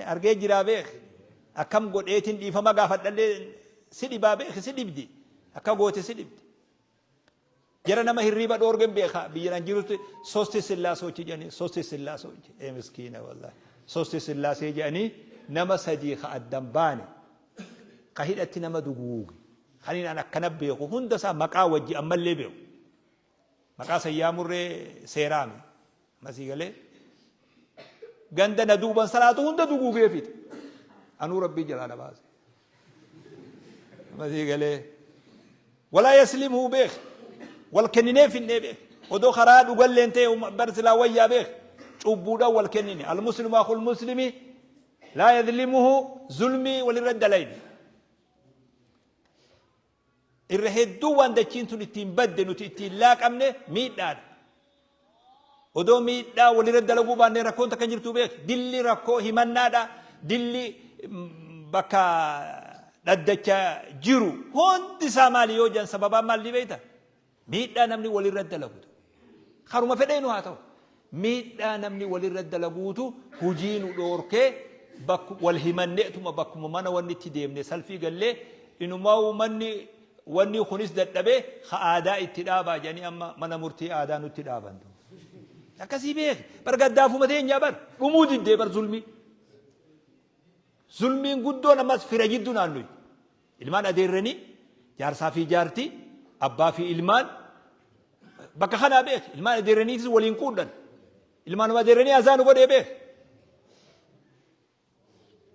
Argee jiraa beek. Akkam godheetiin dhiifama gaafadhallee si dhibaa beek, si dhibdi. Akka goote si dhibdi. Jara nama hirriiba dhoorgen beeka biyya nan jirutti sosti sillaasoochi jedhanii, sosti sillaasoochi, ee miskiina wallahi, sosti sillaasee jedhanii nama sadii ka addan baane ka hidhatti nama duguuge kaniin an akkana beeku hunda isaa maqaa wajji ammallee beeku. Maqaa san yaamurree seeraami. Masii galee ganda na duuban salaatu hunda duguugee fixe. Anuu rabbii jalaa na baase. Masii galee walaa yaslimuu beek, wal kenninee finnee beek, odoo karaa dhugalleen ta'e bar silaa wayyaa beek, cubbuudhaan wal kennine. Almuslimu akul muslimi laa yadlimuhu, zulmii walirra dalayne. Irra hedduu waan dachiin tun ittiin badde nuti ittiin laaqamne miidhaadha. Odoo miidhaa walirra dalaguu baannee rakkoon takka hin jirtuu beeki. Dilli rakkoo himannaadha. Dilli bakka dhaddacha jiru hundi isaa maali yoo jedhan sababaan maal ni beekta? Miidhaa namni walirra dalagutu. Karuma fedheenu haa ta'u. Miidhaa namni walirra dalaguutu hujii nu dhoorkee bakku wal himanneetuma bakkuma mana wanni itti deemne salfii gallee inumaa'uu manni wanni kunis dadhabee ka aadaa itti dhaabaa jedhanii amma mana murtii aadaa nutti dhaaban. Akkasii beeki. Bar gaddaafuma teenyaa bar dhumuu diddee bar zulmii. Zulmiin guddoon ammas fira jiddu naannoyi. Ilmaan adeerranii, jaarsaa fi jaartii, abbaa fi ilmaan bakka kanaa beeki. Ilmaan adeerraniitis waliin quudhan. Ilmaanuma adeerranii azaa nu godhee beeki.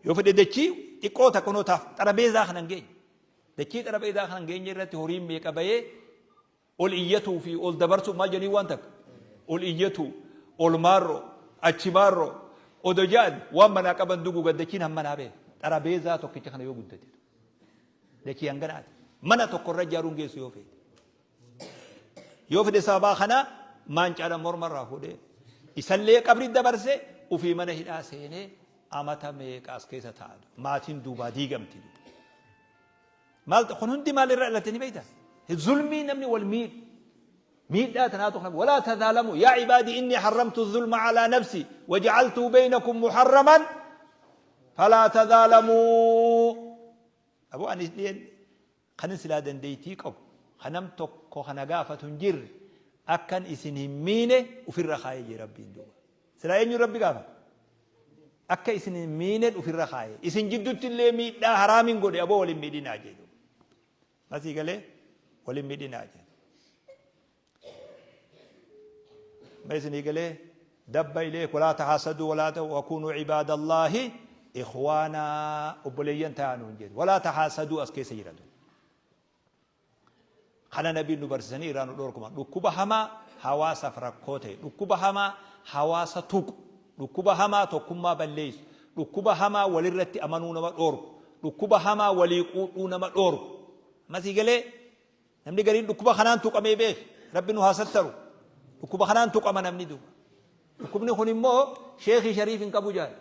Yoo fedhe dachii xiqqoo takka kunoo taaf xarabeezaa kana hin geenye. Dachii xarabeezaa kana hin geenye irratti horiin meeqa bahee ol iyyatuu fi ol dabarsuu maal jedhanii waan takka ol iyyatuu ol maarroo achi maarroo odo ja'an waan manaa qaban duguugan dachiin hammanaa beeka. Xarabeezaa tokkicha kana yoo guddate dachii hanganaati. Mana tokko irra ijaaruun geessu yoo feete. Yoo fedhe sababaa kana maancaadhaan morma irraa fuudhee isallee qabri dabarse ofii mana hidhaa seenee amata meeqa as keessa taa'a. Maatiin duubaa diigamti. Maal kun hundi maal irra dhalate ni beekta? Zulmii namni wal miidhu. Miidhaa tanaatu kana walaa tadaalamu yaa ibaadii inni harramtu zulma alaa nafsi wajacaltuu beeynakum muharraman falaa tadaalamuu. Aboo ani dhiyeen kanin silaa dandeeytii qabu ka nam tokko kana gaafatu hin jirre akkan isin hin miine ufirra kaayee jee rabbiin duuba. Silaa eenyuun Rabbi gaafata? Akka isin hin miinen ufirra kaaye. Isin jiddutti illee miidhaa haraamin godhe, aboo wal hin miidhinaa jee duuba. Masii galee wal hin miidhinaa jee. Ma isinii galee dabba ileek walaa tahaasaduu walaa ta'u wakuunuu cibaadallaahi ikhwaanaa, obboleeyyan ta'aa nuun jedhe. Walaa tahaasaduu as keessa jira duuba. Kana Nabiin nu barsiisanii irraa nu dhoorkuman. Dhukkuba hamaa hawaasaaf rakkoo ta'e, dhukkuba hamaa hawaasa tuqu, dhukkuba hamaa tokkummaa balleessu, dhukkuba hamaa walirratti amanuu nama dhoorku, dhukkuba hamaa walii quudhuu nama dhoorku. Amma sii galee namni gariin dhukkuba kanaan tuqamee beeki. Rabbi nu haa sattaru. Dhukkuba kanaan tuqama namni duuba. Dhukkubni kun immoo sheekii shariif hin qabu jaal.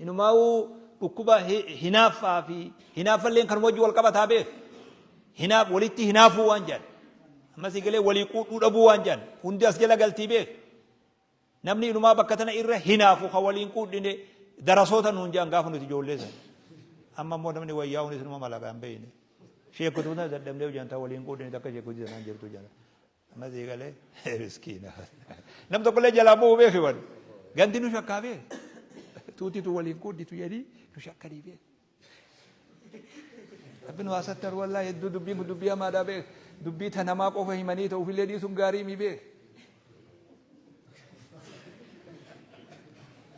Inumaawuu dhukkuba hinaaffaa fi hinaaffalleen kanuma wajji wal qabataa beek. Hinaaf walitti hinaafuu waan jedhan. Amma si galee walii quudhuu dhabuu waan jedhan. Hundi as jala galtii beek. Namni inumaa bakka tana irra hinaafu kan waliin quudhine darasoota nuun jedhan gaafa nuti ijoollee sana. Amma immoo namni wayyaa'uun isinuma malagaa hin beekne. Sheekotuu tana dadhabnee hojjan ta'u waliin quudhine takka sheekotii sanaan jirtu jedhan. Amma sii galee miskiina. Nam tokkollee jalaa bu'u beeki wal. Ganti nu shakkaa beeki. Tuutitu waliin quudhitu jedhii nu shakkanii beeki. Rabbi nu haa sattaru wallaahi hedduu dubbiin kun dubbii hamaadhaa beeki. Dubbii ta namaa qofa himanii ta'uuf illee dhiisuun gaarii mi beeki.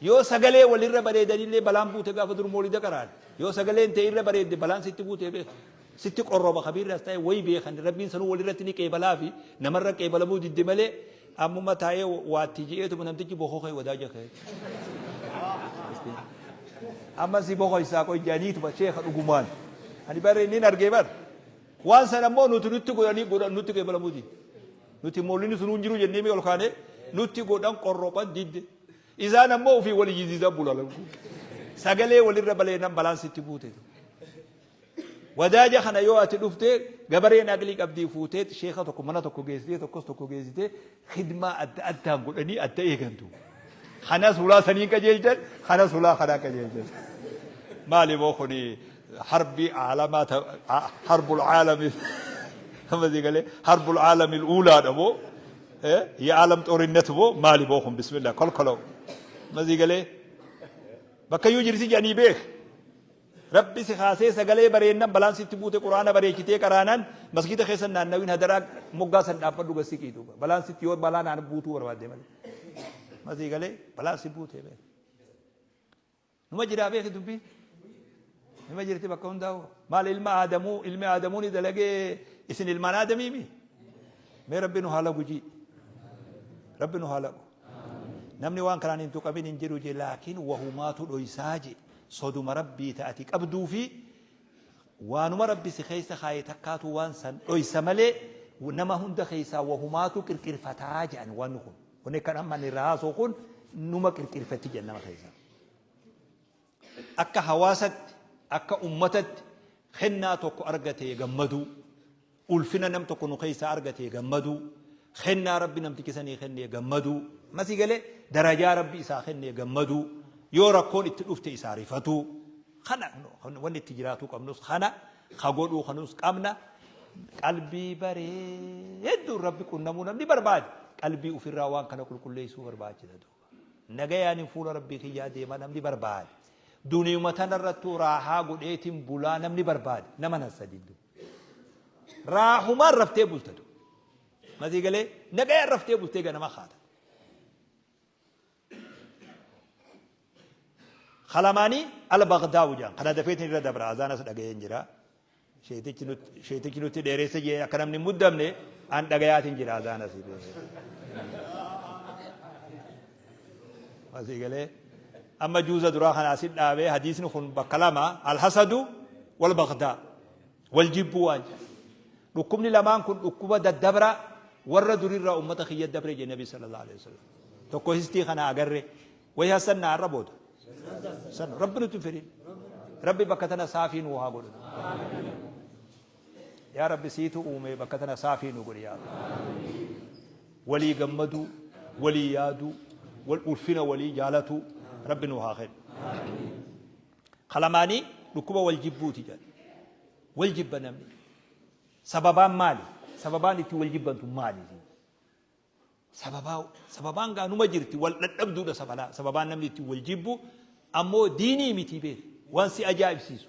Yoo sagalee walirra bareedanillee balaan buute gaafa dur moolida qaraan. Yoo sagaleen ta'e irra bareedde balaan sitti buute beeki. Sitti qorroba kabiirraas ta'e wayi beekan rabbiin sanuu walirratti ni qeebalaa fi namarra qeebalamuu didde malee ammuma taa'ee waatti je'eetuma namtichi bokokee wadaaja ka'e. Amma si bokoysaa qoy jedhaniituma sheeka dhugumaan. Ani bare nin argee bar. Waan sana immoo nuti nutti godhanii godhan nutti qeebalamuu didde. Nuti moollinni sunuu hin jiru jennee mi ol kaane nutti godhan qorroban didde. Isaan ammoo ofii wal iyyisiisaa bula. Sagalee walirra baleenan balaan sitti buute. Wadaaja kana yoo ati dhufte gabareen aqlii qabdii fuutee sheeka tokko mana tokko geessitee tokkos tokko geessitee khidmaa adda addaan godhanii adda eegantu. Kanas hulaa saniin qajeelchan, kanas hulaa kanaan qajeelchan. Maali boo kuni harbii aalamaa harbul aalami amma sii galee harbul aalami uulaadha boo የዓለም ጦርነት boo maali boo kun bismillah kolkolow amma sii galee bakka iyyuu jirti jedhanii beek. Rabbi si kaasee sagalee bareennan balaan sitti buute quraana bareechitee qaraanaan masgiida keessa naannawin hadaraa moggaa san dhaabbadhu gad siqii duuba balaan sitti yoo balaa naan buutuu barbaadde malee. Masii galee balaan si buute beek. Numa jiraa beeki dubbiin. Numa jirti bakka hundaa'u. Maal ilma aadamuu ilmi aadamuu ni dalagee isin ilmaan aadamiimi. Mee rabbi nu haa lagu jii. Rabbi nu haa lagu. Namni waan kanaan hin tuqamin hin jiru je laakiin wahumaatu dhoysaa je soduma rabbii ta ati qabduu fi waanuma rabbi si keessa kaaye takkaatu waan san dhoysa malee nama hunda keessaa wahumaatu qirqirfataa jedhan waan kun. Wanni kan amma inni irraa haasa'u kun numa qirqirfatti jedhan nama keessaa. Akka hawaasatti, akka ummatatti kennaa tokko argatee gammaduu, ulfina nam tokko nu keessaa argatee gammaduu, kennaa Rabbi namticha sanii kennee gammaduu, masii galee darajaa Rabbi isaa kennee gammaduu, yoo rakkoon itti dhufte isaa rifatuu, kana wanni itti jiraatuu qabnus kana, ka godhuu kanus qabna. Qalbii bareedduun Rabbi qunnamuu namni barbaade qalbii ofirraa waan kana qulqulleessuu barbaachisa duuba. Nagayaanin fuula Rabbii kiyyaa deema namni barbaade. Duniyuma tanarrattuu raahaa godheetin bulaa namni barbaade. Nama nan sadiin duuba. Raahumaan raftee bulta duuba. Masii galee nagayaan raftee bultee ganama kaata. Kalamaanii al-Baghdaawu jedhan. Kana dafeetin irra dabra azaanas dhaga'een jira. Sheetichi nutti dheeresse jee akka namni hin muddamne an dhagayaatiin jira azaana si Asii galee amma juuza duraa kana asit dhaabee hadiisni kun bakka lama alhasadu wal bagdaa wal jibbuu waan jedha. Dhukkubni lamaan kun dhukkuba daddabra warra durirraa ummata kiyya dabre jee nabi sallallahu alaihi wasallam. Tokko histii kana agarre Way hassanna har'a booda. San rabbi nutti hin fedhin. Rabbi bakka tana saafii nuu haa godhu. Yaa Rabbi siitu uume bakka tana saafii nu godhi yaa Rabbi. Walii gammaduu, walii yaaduu, wal ulfina walii jaalatuu Rabbi nuu haa kennu. Kalamaanii dhukkuba wal jibbuuti jedha. Wal jibba namni. Sababaan maali? Sababaan itti wal jibbantu maali? Sababaa sababaan gaa numa jirti wal dhadhabduudha sabalaa sababaan namni ittiin wal jibbu ammoo diinii miti beek waan si ajaa'ibsiisu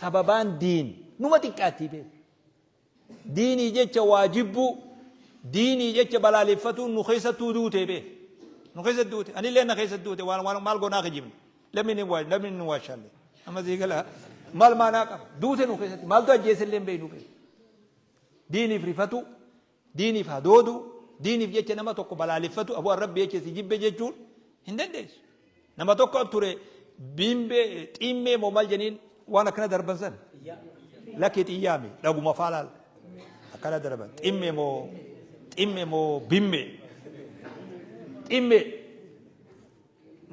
sababaan diin numa xiqqaattii beek diinii jecha waa jibbuu diinii jecha balaaleffatuun nu keessattuu duute beek nu keessatti duute anillee na keessatti duute waan waan maal goonaa kijibne lamni ni waa lamni ni waashaalle amma sii gala maal maanaa qaba duute nu keessatti maaltu ajjeesellee hin beeknu beek diiniif rifatu Diiniif hadooduu, diiniif jecha nama tokko balaaleffatu, aboo an Rabbi jecha si jibbe jechuun hin dandeessu. Nama tokko ture biimbee xiimmee moo maal jeniin waan akkana darban san. Lakkii xiyyaami dhaguma faa laal akkana darban ximmee moo ximmee moo bimmee ximmee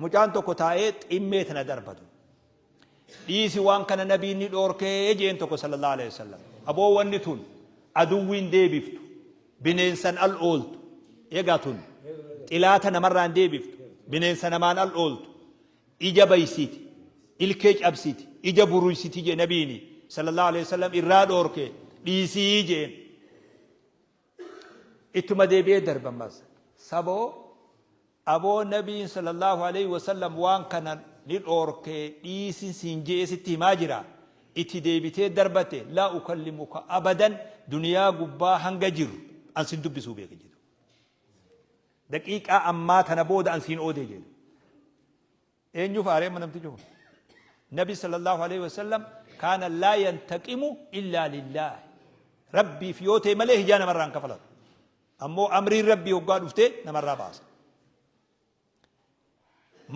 mucaan tokko taa'ee ximmee tana darbatu. Dhiisi waan kana nabiin ni dhoorkee jeen tokko sallallahu alaihi wasallam. Aboo wanni tun aduwwiin deebiftu bineensan al ooltu eegaa tun xilaata namarraan deebiftu bineensa namaan al ooltu ija baysiti ilkee cabsiti ija buruysiti jee nabiini sallallahu alaihi wasallam irraa dhoorke dhiisii jeen. Ittuma deebi'ee darba ammas. Saboo Aboo Nabiin sallallahu aleyhi wasallam waan kana ni dhoorke dhiisin siin je'ee sitti himaa jira itti deebitee darbate laa ukallimuka abadan duniyaa gubbaa hanga jirru an sin dubbisuu beeki jedhu. Daqiiqaa ammaa tana booda an siin oodee jedhu. Eenyuuf aaree amma namtichi kun? Nabi sallallahu alaihi wasallam kaana laa yantaqimu illaa lillaah. Rabbiif yoo ta'e malee hijaa namarraa hin kafalatu. Ammoo amriin Rabbii hoggaa dhuftee namarraa baasa.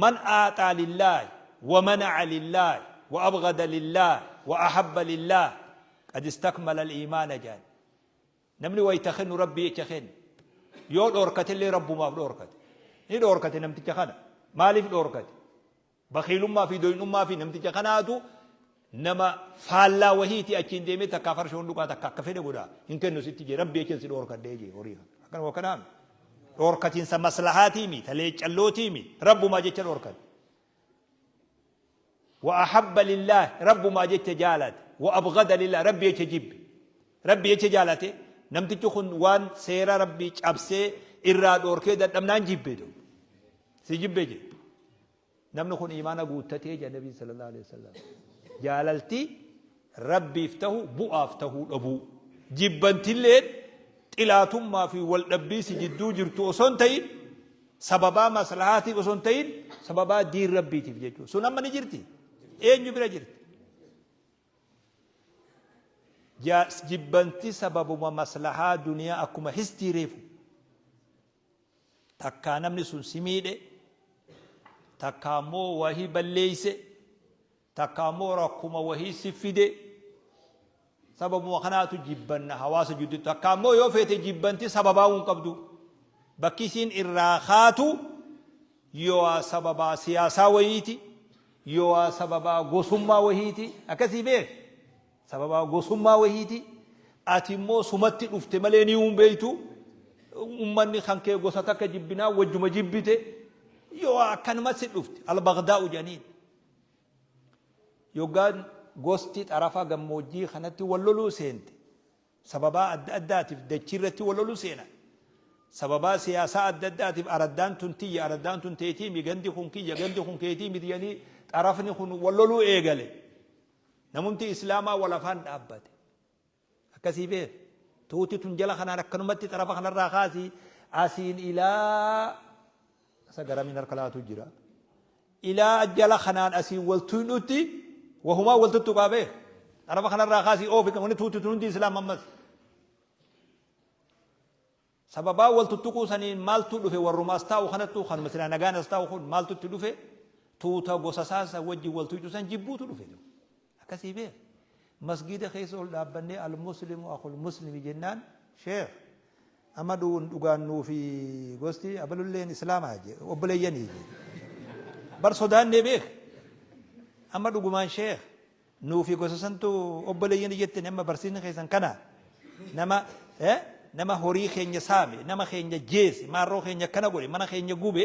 Man aaxaa lillaahi wa mana'a lillaahi wa abghada lillaahi wa ahabba lillaahi qad istakmala al-iimaana jedhan. Namni wayta kennu Rabbii jecha kenne. Yoo dhoorkatellee Rabbumaaf dhoorkate. Ni dhoorkate namticha kana. Maaliif dhoorkate? Bakhiilummaa fi doynummaa fi namticha kanaatu nama faallaa wahiiti achiin deemee takkaa farshoon dhugaa takka akka fedhe godha. Hin kennu sitti jee Rabbii jechan si dhoorkadhee jee horii kana. Akkanuma kanaami. Dhoorkatiinsa maslahaatii mi, ta leeccallootii mi, Rabbumaa jecha dhoorkate. Wa ahabba lillaahi, Rabbumaa jecha jaalate. Wa abghada lillaahi, Rabbi jecha jibbe. Rabbi jecha jaalate, namtichi kun waan seera Rabbii cabsee irraa dhoorkee dadhabnaan jibbe duuba. Si jibbe jedhe. Namni kun iimaana guuttatee jedha Nabiin sallallahu alaihi wasallam. Jaalalti Rabbiif tahu bu'aaf tahuu dhabuu. Jibbantilleen xilaatummaa fi wal dhabbii si jidduu jirtu osoo hin ta'in sababaa maslahaatiif osoo hin ta'in sababaa diin Rabbiitiif jechuudha. Sun amma ni jirti. Eenyu bira jirti? Jibbanti sababuma maslahaa duniyaa akkuma histii reefu. Takkaa namni sun si miidhe, takkaa immoo wahii balleeyse, takkaa immoo rakkuma wahii si fide, sababuma kanaatu jibbanna hawaasa jidduutti. Takkaa immoo yoo feete jibbanti sababaa hin qabdu. Bakki isiin irraa kaatu yoo sababaa siyaasaa wayiiti, yoo sababaa gosummaa wayiiti, akkasii beek. Sababaa gosummaa wahiiti. Ati immoo sumatti dhufte malee ni hin beektu. Ummanni kan kee gosa takka jibbinaa wajjuma jibbite. Yoo akkanuma si dhufte albagdaa'u jedhaniin. Yoggaan gosti xarafa gammoojjii kanatti wal loluu seente. Sababaa adda addaatiif dachii irratti wal loluu seenan. Sababaa siyaasaa adda addaatiif araddaan tun tiyya araddaan tun teetii mi gandi kun kiyya gandi kun keetii miti jedhanii xarafni kun wal loluu eegale. Namumti Islaamaa wal afaan dhaabbate. Akkasii beek. Tuuti tun jala kanaan akkanumatti xarafa kanarraa kaasii asiin ilaa isa garamiin harka laatu jira. Ilaa jala kanaan asiin wal tuynutti wahumaa wal tuttuqaa beek. Xarafa kanarraa kaasii oofi wanni tuuti tun hundi Islaam ammas. Sababaa wal tuttuquu saniin maaltu dhufe warruma as taa'u kanattuu kanuma silaa nagaan as taa'u kun maaltu itti dhufe tuuta gosa isaa san wajjin wal tuyxu san jibbuutu dhufe. Akkasii beek. Masgiida keessa ol dhaabbannee al-muslimu akul muslimi jennaan sheekh amma dhugaan nuufi gosti abalulleen islaamaa jee obboleeyyanii jee. Bar sodaannee beek. Amma dhugumaan sheekh Nuufi gosa santu obboleeyyani jettani amma barsiisni keessan kana nama nama horii keenya saame nama keenya jeese maarroo keenya akkana godhe mana keenya gube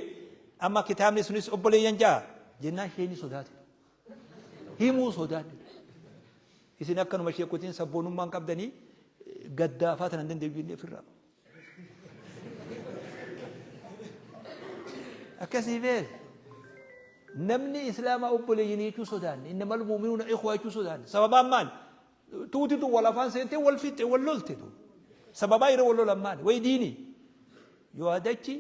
amma kitaabni sunis obboleeyyan ja'a jennaan isheen sodaate himuu sodaadhe isin akkanuma sheekotiin sabboonummaan qabdanii gaddaafaa tanan dandeeyyu jennee ofirraa Akkasii beek. Namni Islaamaa obboleeyyanii jechuu sodaanne. Innamal mu'minuuna ikhwaa jechuu sodaanne. Sababaan maali? Tuuti tun wal afaan seentee wal fixxe wal lolte tu. Sababaa yeroo wal lolan maali? Wayi diinii. Yoo adachi,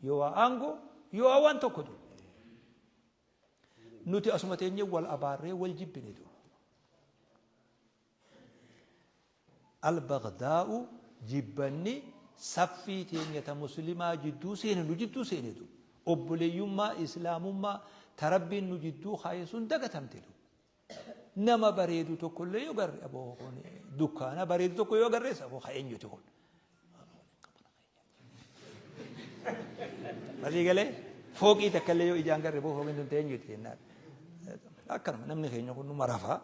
yoo aangoo, yoo waan tokko tu. Nuti asuma teenyee wal abaarree wal jibbine tu. Al-baghdaa'u jibbanni saffii teenya ta muslimaa jidduu seene nu jidduu seene du. Obboleeyyummaa islaamummaa ta Rabbiin nu jidduu kaaye sun dagatamte du. Nama bareedu tokkollee yoo garre aboo kun dukkaana bareedu tokko yoo agarrees aboo ka eenyuti kun. Walii galee fooqii takka illee yoo ijaan garre boo fooqiin tun ta eenyuti jennaan. Akkanuma namni keenya kun numa rafaa.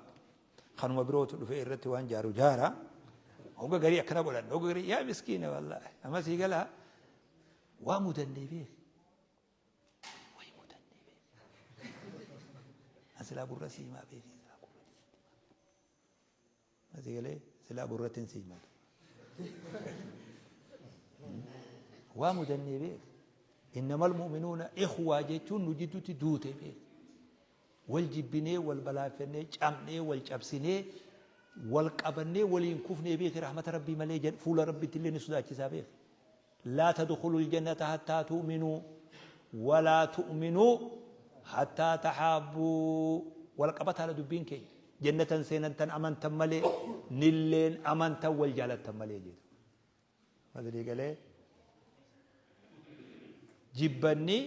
Kanuma birootu dhufee irratti waan jaaru jaara. Hogga garii akkana godhan hogga garii yaa miskiina wallaahi amma sii galaa waa mudannee beek. Wayi mudannee beek. Asilaa gurra sii himaa beek. Asii galee silaa gurratti hin sii himatu. Waa mudannee beek. Innamal mu'minuuna ikhwaa jechuun nu jidduutti duute beek. Wal jibbinee, wal balaaffennee, cabnee, wal cabsinee, wal qabannee waliin kufnee beeki rahmata Rabbii malee jedh fuula Rabbitti illee ni sodaachisaa beeki. Laa tadkhulul jannata hattaa tu'minuu walaa tu'minuu hattaa taxaabbuu wal qabataadha dubbiin keenya. Jannatan seenan tan amantan malee nilleen amantan wal jaalattan malee jedhu. Walii galee jibbanni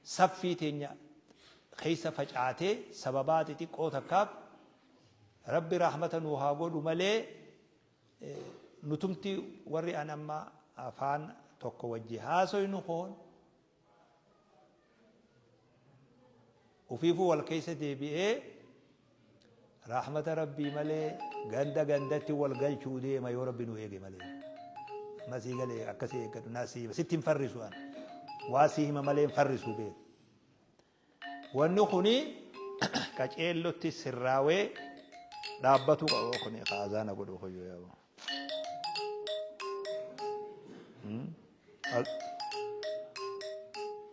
saffii teenya keessa facaatee sababaa xixiqqoo takkaaf Rabbi rahmata nuu haa godhu malee nutumti warri an amma afaan tokko wajji haasoynu kun Ufiifuu wal keessa deebi'ee rahmata Rabbii malee ganda gandatti wal galchuu deema yoo Rabbi nu eege malee. Amma sii galee akkasii eeggadhu naa sii hima sitti hin farrisu an. Waa sii hima malee hin farrisu beeku. Wanni kuni qaceellotti sirraawee dhaabbatu qaba kuni azaana godhu koyyoo yaa'u.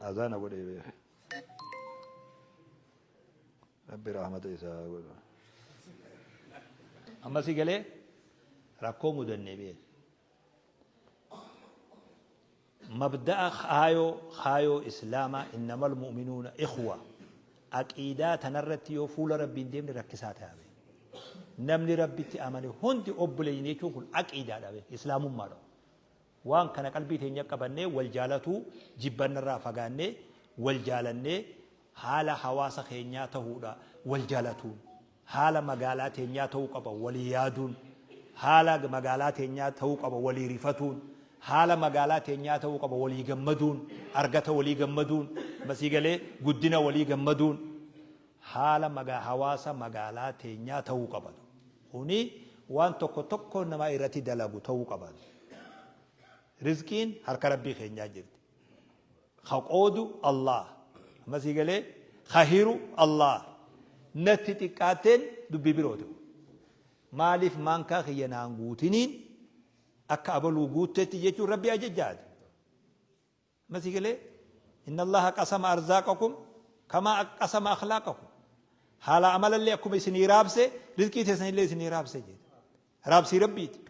Azaana godhee beeka. Rabbi rahmata isaa godhu. Amma si galee rakkoo mudannee beeka. Mabda'a kaayoo kaayoo Islaamaa innamal mu'minuuna ikhwa aqiidaa tanarratti yoo fuula Rabbiin deemne rakkisaa ta'a beeka. Namni Rabbitti amane hundi obboleeyyan jechuun kun aqiidaadha beeka Islaamummaadha. Waan kana qalbii teenya qabannee wal jaalatuu jibbannarraa fagaannee wal jaalannee haala hawaasa keenyaa tahuudha wal jaalatuun. Haala magaalaa teenyaa ta'uu qaba walii yaaduun. Haala magaalaa teenyaa ta'uu qaba walii rifatuun. Haala magaalaa teenyaa ta'uu qaba walii gammaduun. Argata walii gammaduun. Masii galee guddina walii gammaduun. Haala magaa hawaasa magaalaa teenyaa ta'uu qaba. Kuni waan tokko tokko namaa irratti dalagu ta'uu qaba. Rizqiin harka Rabbii keenyaa jirti. Ka qoodu Allaah. Amma sii galee? Ka hiru Allaah. Natti xiqqaatteen dubbii birooti kun. Maaliif maankaa kiyya naan guutiniin akka abaluu guuttetti jechuun Rabbi ajajjaati. Amma sii galee? Inna Allaha qasama arzaaqakum kamaa qasama akhlaaqakum. Haala amalallee akkuma isinii raabse rizqii teessanillee isinii raabse jedhe. Raabsii Rabbiiti.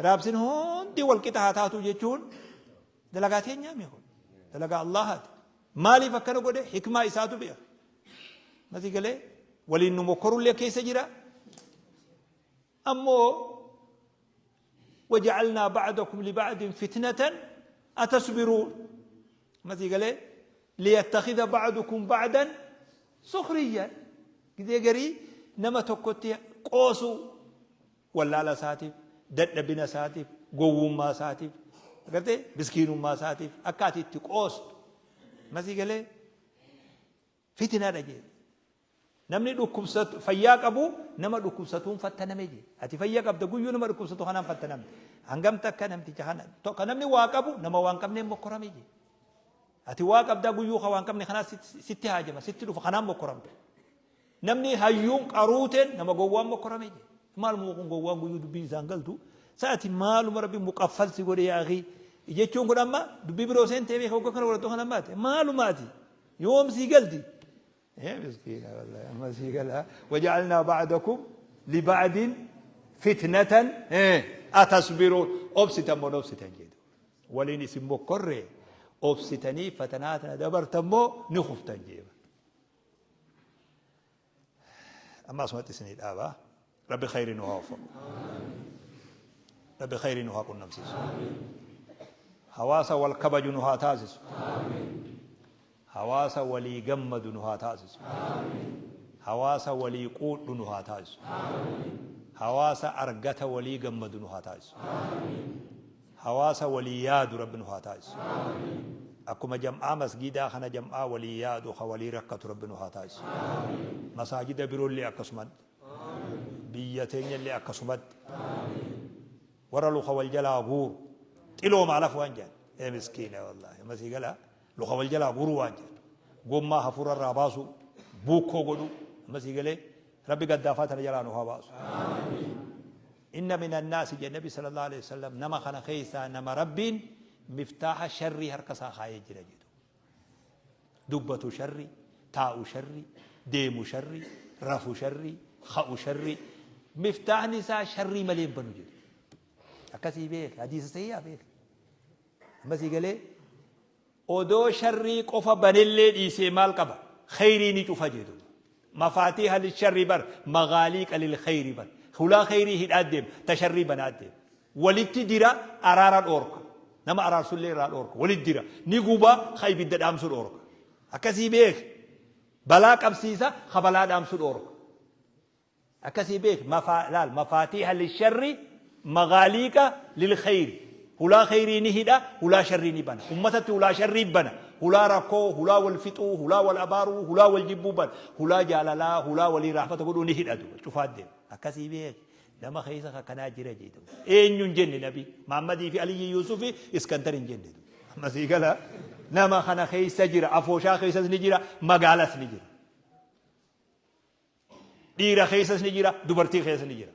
Raabsin hundi wal qixa haa taatu jechuun dalagaa teenyaa mi kun? Dalagaa Allaahaati. Maaliif akkana godhe? Hikmaa isaatu beeka. Masii galee waliin nu mokkorullee keessa jira. Ammoo waja'alnaa ba'dakum liba'din fitnatan atasbiruun. Masii galee liyattakhidha ba'dukum ba'dan Sukhriyyan, gizee garii nama tokkotti qoosuu, wallaala isaatiif, dadhabina isaatiif, gowwummaa isaatiif, agartee miskiinummaa isaatiif akka ati itti qoostu. Masii galee fitinaadha jee. Namni dhukkubsatu fayyaa qabu nama dhukkubsatuun fattaname jee. Ati fayya qabda guyyuu nama dhukkubsatu kanaan fattanamte. Hangam takka namticha kana tokko namni waa qabu nama waan qabneen mokkorame jee. Ati waa qabdaa guyyuu ka waan qabne kanaa sitti haajama sitti dhufa kanaan mokkoramte. Namni hayyuun qaruuteen nama gowwaan mokkorame jee. Maaluma kun gowwaan guyyuu dubbiin isaan galtu. Sa'ati maaluma rabbi muqaffal si godhe yaa akii. Jechuun kun amma dubbii biroo seentee beeka waggaa kana godhattu kana ammaati. Maaluma ati yoom sii galti. Ee miskiina wallahi amma sii gala. Waja'alnaa ba'dakum liba'din fitnatan atasbiruun obsitan moo obsitan jedhu. Waliin isin mokkorre obsitanii fatanaa tana dabartan moo ni kuftan jeeba. Amma asumatti isinii dhaaba. Rabbi khayrii nu haa waffaqu. Rabbi khayrii nu haa qunnamsiisu. Hawaasa wal kabaju nu haa taasisu. Hawaasa walii gammadu nu haa taasisu. Hawaasa walii quudhu nu haa taasisu. Hawaasa argata walii gammadu nu haa taasisu. Hawaasa walii yaadu Rabbi nu haa taasisu. Akkuma jam'aa masgiidaa kana jam'aa walii yaadu ka walii rakkatu Rabbi nu haa taasisu. Masaajida biroollee akkasumatti. Biyya teenyallee akkasumatti. Warra luka wal jalaa guuru. Xilooma alaf waan jedhan. Ee miskiina wallaahi. Amma sii galaa. Luka wal jalaa guuruu waan jedhan. Gommaa hafuura irraa baasuu. Buukkoo godhuu. Amma sii galee. Rabbi gaddaafaa tana jalaa nu haa baasu. Inna minan naasi jedhe Nabi sallallahu alaihi wasallam nama kana keessaa nama Rabbiin miftaaha sharrii harka isaa kaayee jira jedhu. Dubbatu sharri, taa'u sharri, deemu sharri, rafu sharri, ka'u sharri. Miftaahni isaa sharrii malee hin banu jedhu. Akkasii beeki, hadiisa sahiihaa beeki. Amma sii galee odoo sharrii qofa banellee dhiisee maal qaba? Kheyrii ni cufa jedhu. Mafaatiiha lisharri bar maghaaliiqa lil kheyri bar. Hulaa kheyrii hidhaa deema, ta sharrii banaa deema. Walitti dira araara dhoorka. Nama araarsullee irraa dhoorka. Walitti dira. Ni guba ka ibidda dhaamsu dhoorka. Akkasii beeki. Balaa qabsiisa ka balaa dhaamsu dhoorka. Akkasii beeki. Mafaa laal mafaatiiha lisharri maghaaliiqa lil kheyri. Hulaa kheyrii ni hidha, hulaa sharrii ni bana. Ummatatti hulaa sharrii bana. Hulaa rakkoo, hulaa wal fixuu, hulaa wal abaaruu, hulaa wal jibbuu bana. Hulaa jaalalaa, hulaa walii rahmata godhuu ni hidha duuba. Cufaa deema. Akkasii beeki. Nama keessa akkanaa jira jedhu. Eenyu hin jenne nabi. Mahammadii fi Aliyyi Yuusufi Iskandar hin jenne. Amma sii gala nama kana keessa jira. Afooshaa keessas ni jira. Magaalas ni jira. Dhiira keessas ni jira. Dubartii keessas ni jira.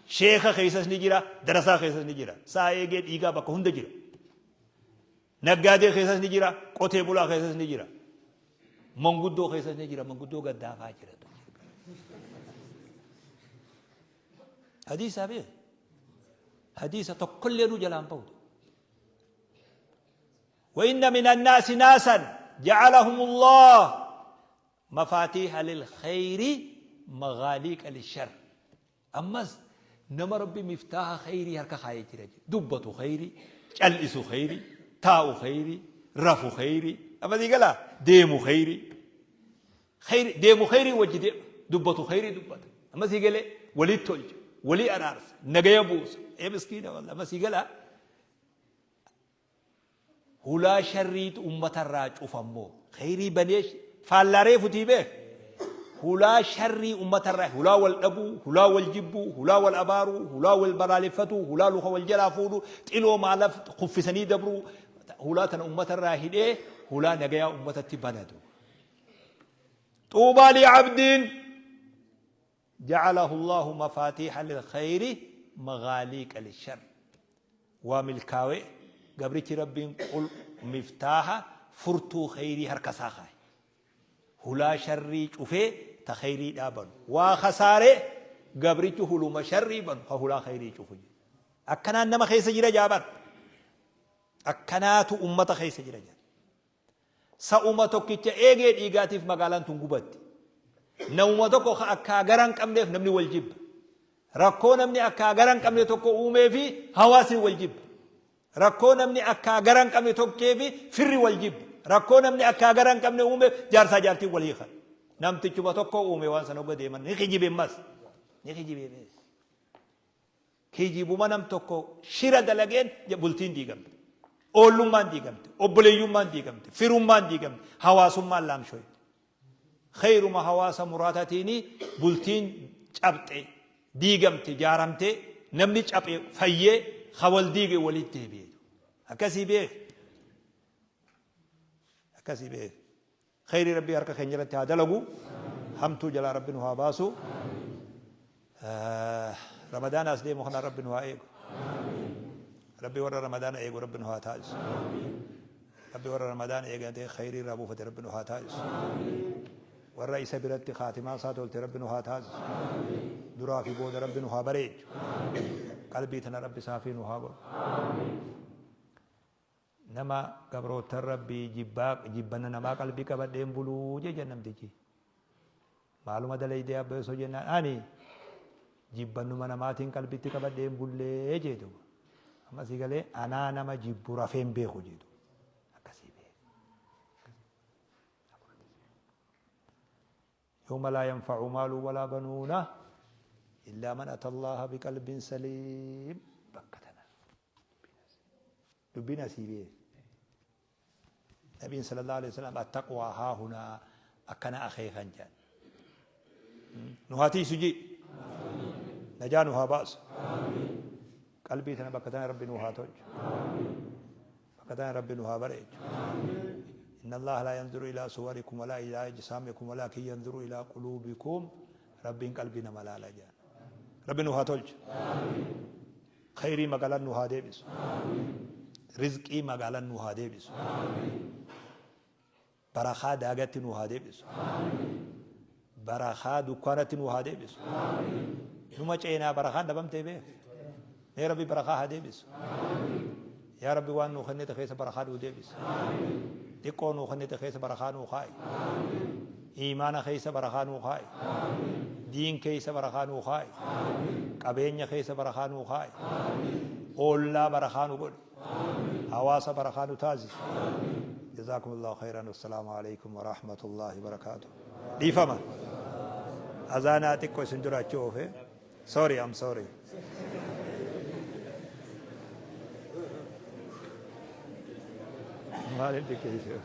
Sheeka keessas ni jira, darasaa keessas ni jira. Sa'a eegee dhiigaa bakka hunda jira. Naggaadee keessas ni jira, qotee bulaa keessas ni jira. Manguddoo keessas ni jira, manguddoo gaddaafaa jira. Hadiisaa beek. Hadiisa tokkollee nu jalaan bahu. وإن من الناس ناسا جعلهم الله Mafaatiiha lil kheyri maghaaliiqa lishar. Ammas nama Rabbi miftaaha kheyrii harka kaayee jira jedhe. Dubbatu kheyrii, cal'isu kheyrii, taa'u kheyrii, rafu kheyrii. Amma sii galaa? Deemu kheyrii. Kheyri, deemu kheyrii wajji deema. Dubbatu kheyrii dubbata. Amma sii galee walii tolcha, walii araarsa, nagaya buusa. Ee miskiina wallah. Amma sii galaa? Hulaa sharriitu ummatarraa cufa immoo. Kheyrii banee faallaa reefutii beek. Hulaa sharrii ummatarraa hulaa wal dhabuu, hulaa wal jibbuu, hulaa wal abaaruu, hulaa wal balaaleffatuu, hulaa luka wal jalaa fuudhuu, xiloo maalaf kuffisanii dabruu, hulaa tana ummatarraa hidhee hulaa nagayaa ummatatti banatu. Xuubaa li'abdiin Ja'alahu Allaahu mafaatiiha lilkhayri maghaaliiqa lishar. Waa milkaawe gabrichi Rabbiin qul miftaaha furtuu khayrii harka isaa kaaye. Hulaa sharrii cufee ta khayriidhaa banu. Waa khasaare gabrichi huluma sharrii banu ka hulaa khayrii cufu. Akkanaan nama keessa jira jaa bar. Akkanaatu ummata keessa jira jaa. Sa'uma tokkicha eegee dhiigaatiif magaalaan tun gubatti. Namuma tokko ka akkaa gara hin qabneef namni wal jibba. Rakkoo namni akkaa gara hin qabne tokko uumee fi hawaasni wal jibba. Rakkoo namni akkaa gara hin qabne tokkee fi firri wal jibba. Rakkoo namni akkaa gara hin qabne uumeef jaarsaa jaartiin wal hiikan. Namtichuma tokko uume waan sana hogga deeman ni kijibe ammas. Ni kijibe bees. Kijibuma nam tokko shira dalageen bultiin diigamte. Oollummaan diigamte. Obboleeyyummaan diigamte. Firummaan diigamte. Hawaasummaan laamshooyte. Kheyruma hawaasa muraatatiini bultiin cabxe, diigamte, jaaramte, namni caphe fayyee, ka wal diige walitti deebi'e. Akkasii beeki. Akkasii beeki. Kheyrii Rabbii harka keenya irratti haa dalagu. Hamtuu jalaa Rabbi nu haa baasu. Ramadaana as deemu kana Rabbi nu haa eegu. Rabbi warra Ramadaana eegu Rabbi nu haa taasisu. Rabbi warra Ramadaana eegatee kheyrii irraa buufate Rabbi nu haa taasisu. Warra isa biratti kaatimaa isaa tolte Rabbi nu haa taasisu. Duraa fi booda Rabbi nu haa bareechu. Qalbii tana Rabbi saafii nu haa godhu. Nama gabroottan Rabbii jibbaa jibbanna namaa qalbii qabadhee hin buluu jee jedhan namtichi. Maaluma dalaydee abba osoo jennaan ani jibbannuma namaatiin qalbitti qabadhee hin bullee jee duuba. Amma sii galee anaa nama jibbu rafee hin beeku jee duuba. Akkasii beeku. Yawma laa yanfa'u maalun walaa banuuna illaa man ata Allaaha biqalbin saliim. Bakka tana dubbiin asii bee. Nabiin sallallahu alaihi wasallam attaqwaa haa hunaa akkana akeekan jedhan. Nu haa tiisu jii. Najaa nu haa baasu. Qalbii tana bakka tana Rabbi nu haa tolchu. Bakka tana Rabbi nu haa bareechu. Inna Allaha laa yanzuru ilaa suwarikum walaa ilaa ajsaamikum walaakin yanzuru ilaa quluubikum. Rabbiin qalbii nama laala jedhan. Rabbi nu haa tolchu. Khayrii magaalaan nu haa deebisu. Rizqii magaalaan nu haa deebisu. Barakaa daagatti nu haa deebisu. Barakaa dukkaanatti nu haa deebisu. Numa ceenaa barakaan dhabamtee beek. Mee Rabbi barakaa haa deebisu. Yaa Rabbi waan nuu kennite keessa barakaa nuu deebisi. Xiqqoo nuu kennite keessa barakaa nuu kaa'i. Iimaana keessa barakaa nuu kaa'i. Diin keessa barakaa nuu kaa'i. Qabeenya keessa barakaa nuu kaa'i. Oollaa barakaa nu godhi. Hawaasa barakaa nu taasisi. Jazaakumullahu khayran wassalaamu alaikum warahmatullahi wabarakaatuh. Dhiifama. Azaanaa xiqqoo isin dura achi oofe. Sorry, I'm sorry. Maalin xiqqeesse?